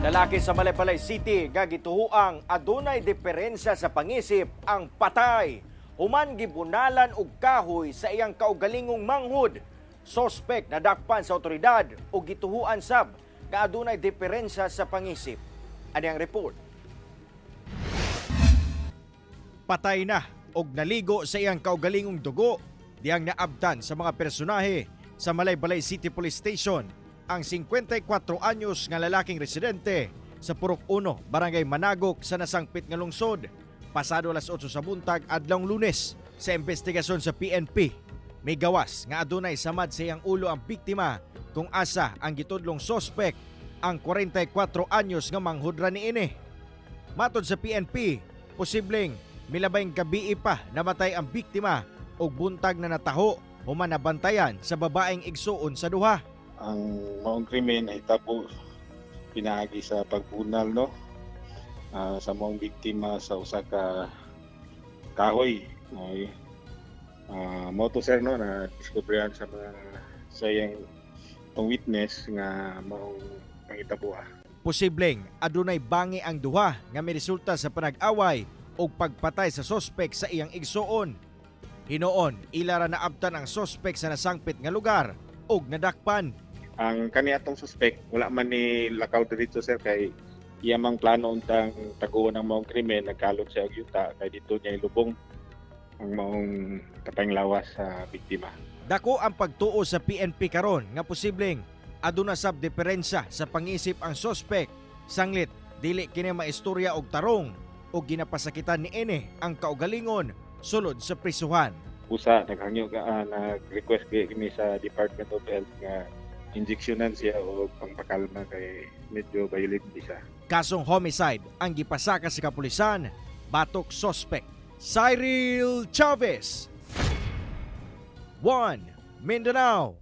Lalaki sa Malaybalay City nga gituhuang adunay diferensya sa pangisip ang patay human gibunalan og kahoy sa iyang kaugalingong manghud. Sospek nadakpan sa otoridad ug gituhuan sab nga adunay diferensya sa pangisip. Ani ang report. Patay na og naligo sa iyang kaugalingong dugo diyang naabtan sa mga personahe sa Malaybalay City Police Station ang 54 anyos nga lalaking residente sa Purok 1, Barangay Managok sa nasangpit nga lungsod. Pasado alas 8 sa buntag adlawng Lunes. Sa investigasyon sa PNP, may gawas nga adunay samad sa iyang ulo ang biktima kung asa ang gitudlong sospek, ang 44 anyos nga manghudra niini. Matod sa PNP, posibleng milabayng gabii pa namatay ang biktima ug buntag na nataho human nabantayan sa babaeng igsuon sa duha. Ang maong krimen nahitabo pinaagi sa pagbunal, no, sa maong biktima sa usa ka kahoy. Ay mao to, sir, no, na diskubrihan sa mga sa iyang tong witness nga maong pangitabo. Posibleng adunay bangi ang duha nga miresulta sa panag-away ug pagpatay sa sospek sa iyang igsuon. Hinuon, ila ra naabtan ang sospek sa nasangpit nga lugar ug nadakpan. Ang kani atong suspect, wala man ni lakaw diretso, sir, kay iya mang plano untang taguon ang maong krimen. Nagkalot siya og yuta kay dito niya ilubong ang maong tapang lawas sa biktima. Dako ang pagtuo sa PNP karon nga posibleng aduna sab diferensya sa pangisip ang sospek. Sanglit dili kini maistorya og tarong ug ginapasakitan niini ang kaugalingon sulod sa prisuhan. Usa naghangyo ka, nag-request kay kami sa Department of Health nga injeksyonan siya og pangpakalma kay medyo violent di siya. Kasong homicide ang gipasaka sa kapulisan batok sospek. Cyril Chavez. 1 Mindanao.